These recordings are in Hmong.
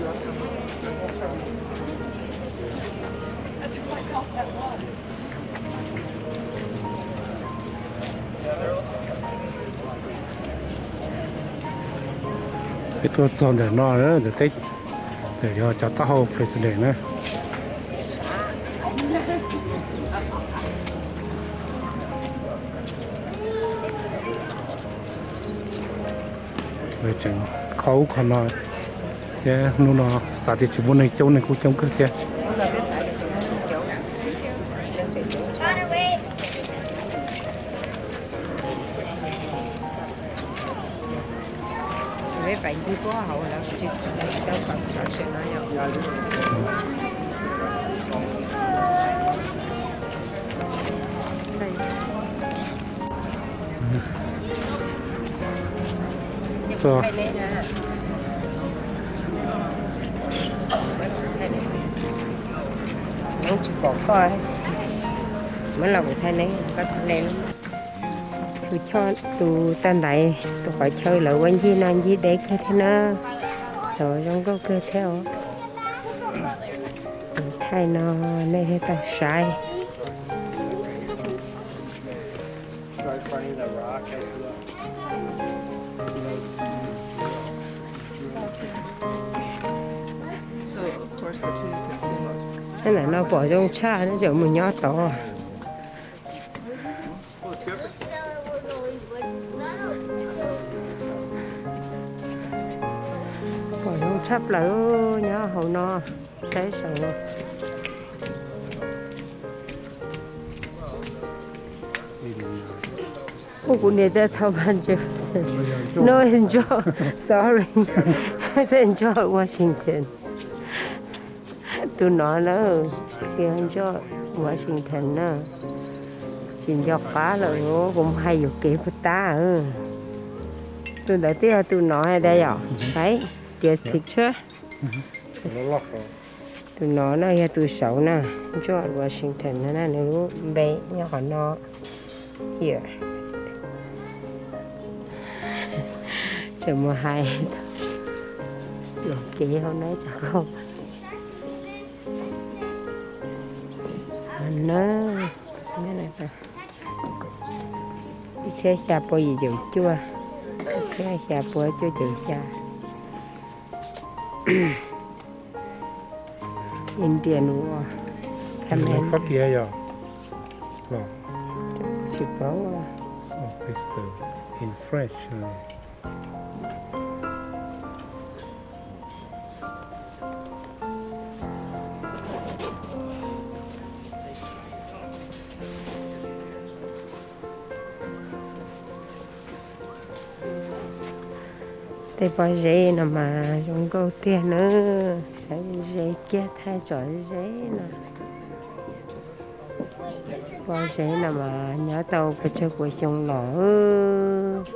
Peb tuaj txog ntawm no, ntawm teb, ntawm yog cov taub hau president na. Tseem kho ub kho no thiab, hnub no xav tias tsis muaj neeg coob, neeg kuj coob kawg thiab. Tsis pom koj, muab los kuv thaij neb, koj thaij neb. Tus choj, tus tag ntaiv, tus qhov chaw lawv ua ncig no ncig deb kawg thiab na. Txawm zoo nkauj kawg thiab os. Kuv thaij no nej thiaj tau saib. Ntawm no pom zoo tshaj, nej tseem mus nyob tod. Pom zoo tshaj plaws nyob hauv no, saib saud. Ua kuv niam tais thov pab ntsev. No, enjoy, sorry. Enjoy Washington. Tus no na, George Washington na. Tsis nco qab lawm, kuv mus hais yuam kev puag ta. Tus ntawd twb yog tus no da yom. Right? This picture. Tus no na yog tus saud na, George Washington no na, nws lub npe nyob qhov no. Here. Tseem mus hais yuam kev hauv no cov qau na. Ib txhiab xya pua yim caum cuaj, ib txhiab xya pua cuaj caum xya. Indian Wall. Thaib Mem. Tsis paub. Tej pob zeb no mas zoo nkauj tiag na. Saib ze kiag thaij tsom ze no. Pob zeb no mas nyob tau pes tsawg puas xyoo los.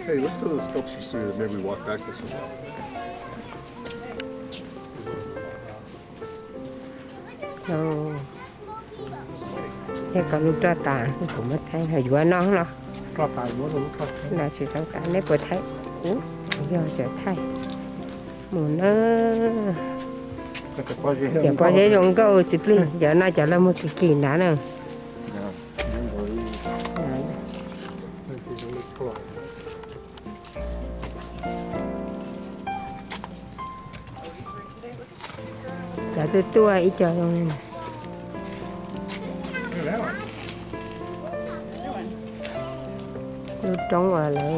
Hey, let's go to the sculpture studio, then maybe we walk back this way. Yog kom lub roj tas kuv muab thaij, yuav no los? Los tsis tau tas, nej puas thaij? Yog tseem thaij mus na. Cov pob zeb zoo nkauj txiv plig, cov no cov lawv muag kim kim nrad na. Cov tuaj tuaj ib co zoo li. Lub roob uas lawv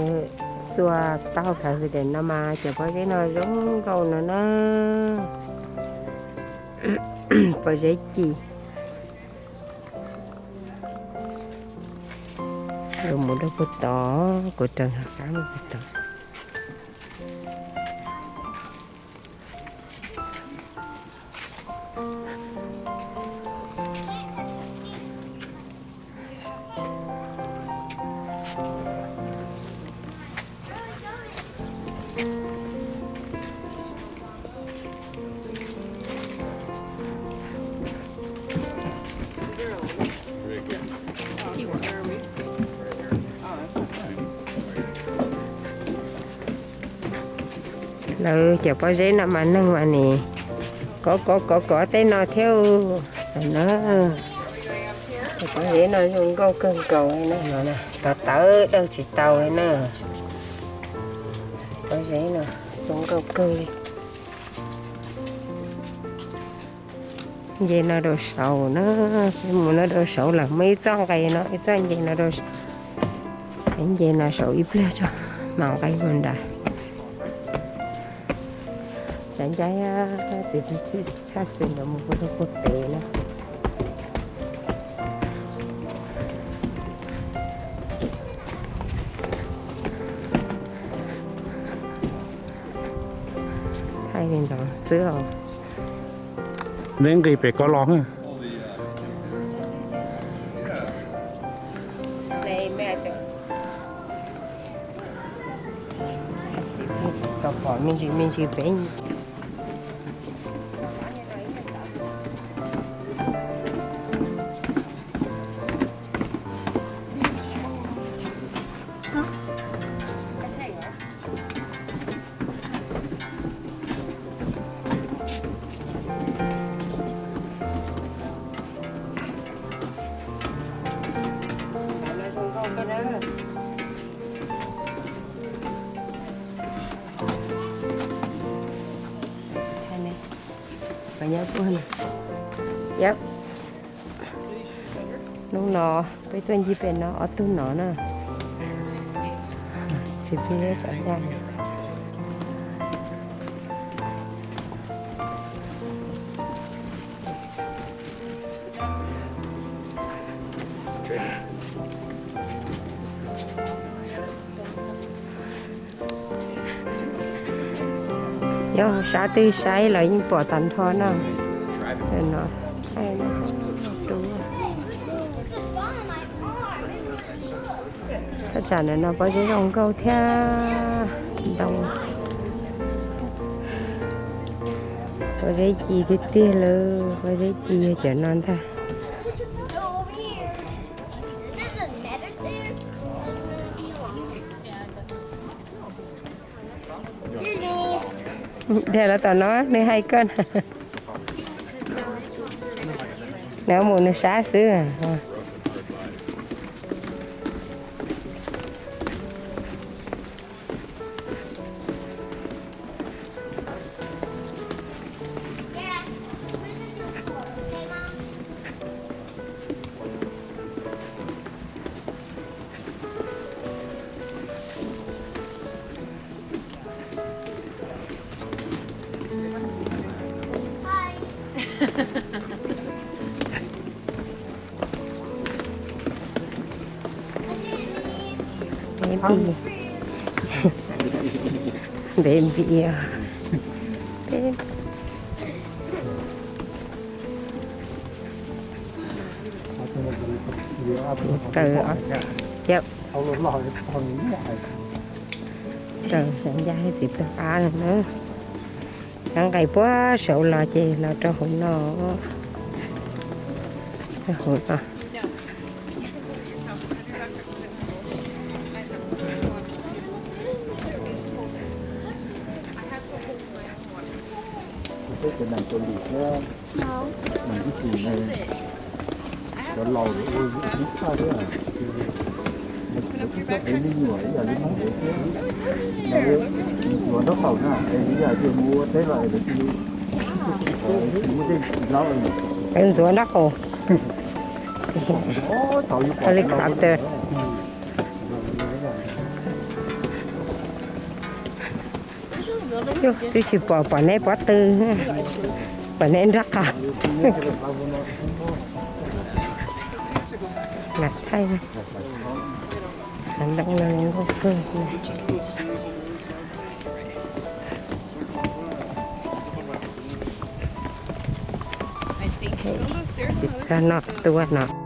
txua tau president no mas cov pob zeb no zoo nkauj no na. Pob zeb ci. Yuav mus rau puag tod, kuv raws qab mus puag tod. Lawv cov pob zeb no mas neeg mas nim kov kov kov kov tej no thiab na. Cov pob zeb no zoo nkauj kawg nkaus li na, no tawv tawv dawj tsis tau li na. Pob zeb no zoo nkauj kawg li. Nce no rau saud na, peb mus no rau saud lawm, muaj ib txoj nqe no, ib txoj nce no rau, nce no saud ib pliag tso, mam nqe mus nrad. Cov ncaj txiv tshaj xwm ntawd mus puag rau puag pem na. Thaij li ntawd xwb os. Neb nqis pem ko los. Tau pom me ntsis me ntsis pem. Yep. Hnub no peb tuaj ncig pem no ob tug no na. Txiv txiv tsav yaj. Nyob sab twg saib los yeej pom tag nrho na. No, thaj tsam ntawm no pob zeb zoo nkauj thiab ntoo. Pob zeb ci tiag tiag lawm, pob zeb ci yog cov no ntag. Dhia los tom no, nws hais koj na. Nws mus nws sab xwb. Baby. Baby. Baby. Taws, yep. Taws, xyov ncaj thiab txiv pawg qab no na. Cov nqaij puag saud los ces los rau hauv no. Txog hauv no. Kuv saib cov neeg Kaus Lim thiab neeg ib tug neeg cov laus ua ib txhaj thiab. Lawv twb txawj ev me nyuam ib yam li Hmoob ev thiab. Ntxuav nraub qaum na, es ib yam li mus ua teb los es lawv cia li muaj tej laub. Lawv ntxuav nraub qaum. Helicopter. Yus twb tsis pom, pom neb pob tw, pom neb nraub qaum. Lam thaij. Leej no nkauj kawg. Tsis txog noj tuaj no.